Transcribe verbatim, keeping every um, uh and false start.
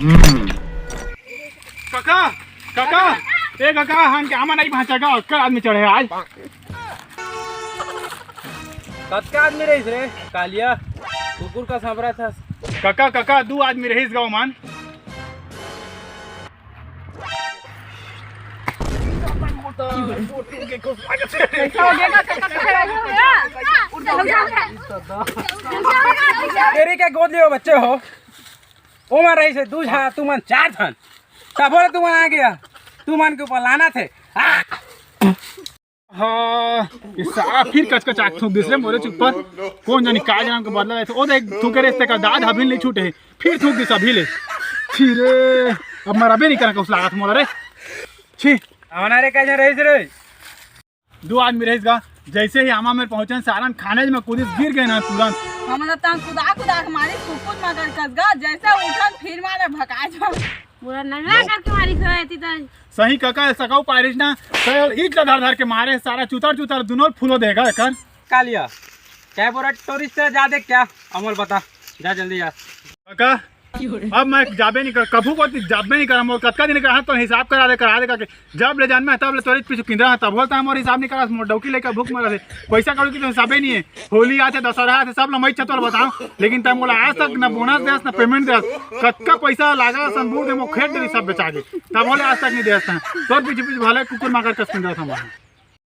कका, कका, ए कका, हम क्या मन नहीं भांचा का, अक्कल आदमी चढ़े आज। कतका आदमी रहिस रे कालिया? कुकुर का सांभरा था। कका, कका, दू आदमी रहिस गाँव मन। कैसा हो गया? कैसा, कैसा, कैसा हो गया? तेरी क्या गोद लियो बच्चे हो? ओमा रहिस हे दू झन, तुमन चार झन। तभो ले तुमन आ गया, तुमन के ऊपर लानत हे। आ! हाँ, ये साला फिर कचकचात थूक दिस रे मोरे ऊपर। कोन जानी का जनम के बदला लेथे। ओ देख, थूके रे, तेकर दाद अभी ले नइ छूटे हे, फिर थूक दिस अभी ले। छी रे, अब मरबे नइ करंव कस लागत मोला रे। छी। आना रे, कइसे रहिस रे? दू आदमी रहिस गा, जइसे ही आमा मेर पहुंचन, सारन खाने में कूदिस, गिर गे ना तुरंत। हमन ला तहां कुदा कुदा के मारिस, कुकुर मगर कस गा, जइसे उठन फिर मारे भकाय जा। पूरा नंगरा करके मारिस हो एती त। सही कका, सकऊ पारिस ना, त ईंट ला धर धर के मारे, सारा चुतर चुतर दुनो फूलो देगा एकर। कालिया, कै बोरा टोरिस ते जा दे क्या? अमोल बता, जा जल्दी जा। कका, अब मैं जाबे नइ कर, कभू कोती जाबे नइ करंव। मोर कतका दिन कहा तो हिसाब करा दे, करा दे करके। जब ले जनमे तब ले तोरे पीछू किंदरा हंव, तभो ले तैं मोर हिसाब नइ करास। मोर डौकी लइका भूख मरत हे, पइसा कौड़ी के तो हिसाबे नइ हे। होली आथे, दसहरा आथे, सब ल मइच चतोर बताओ, लेकिन तैं मोला आज तक न बोनस देस, न पेमेंट देस। कतका पइसा लागा सन बूढ़ दे मोर खेत डरी सब बेचा गे, तभो ले आज तक नइ देस तैं। तोर पीछू पीछू भले कुकुर माकर कस किंदरा था मैं।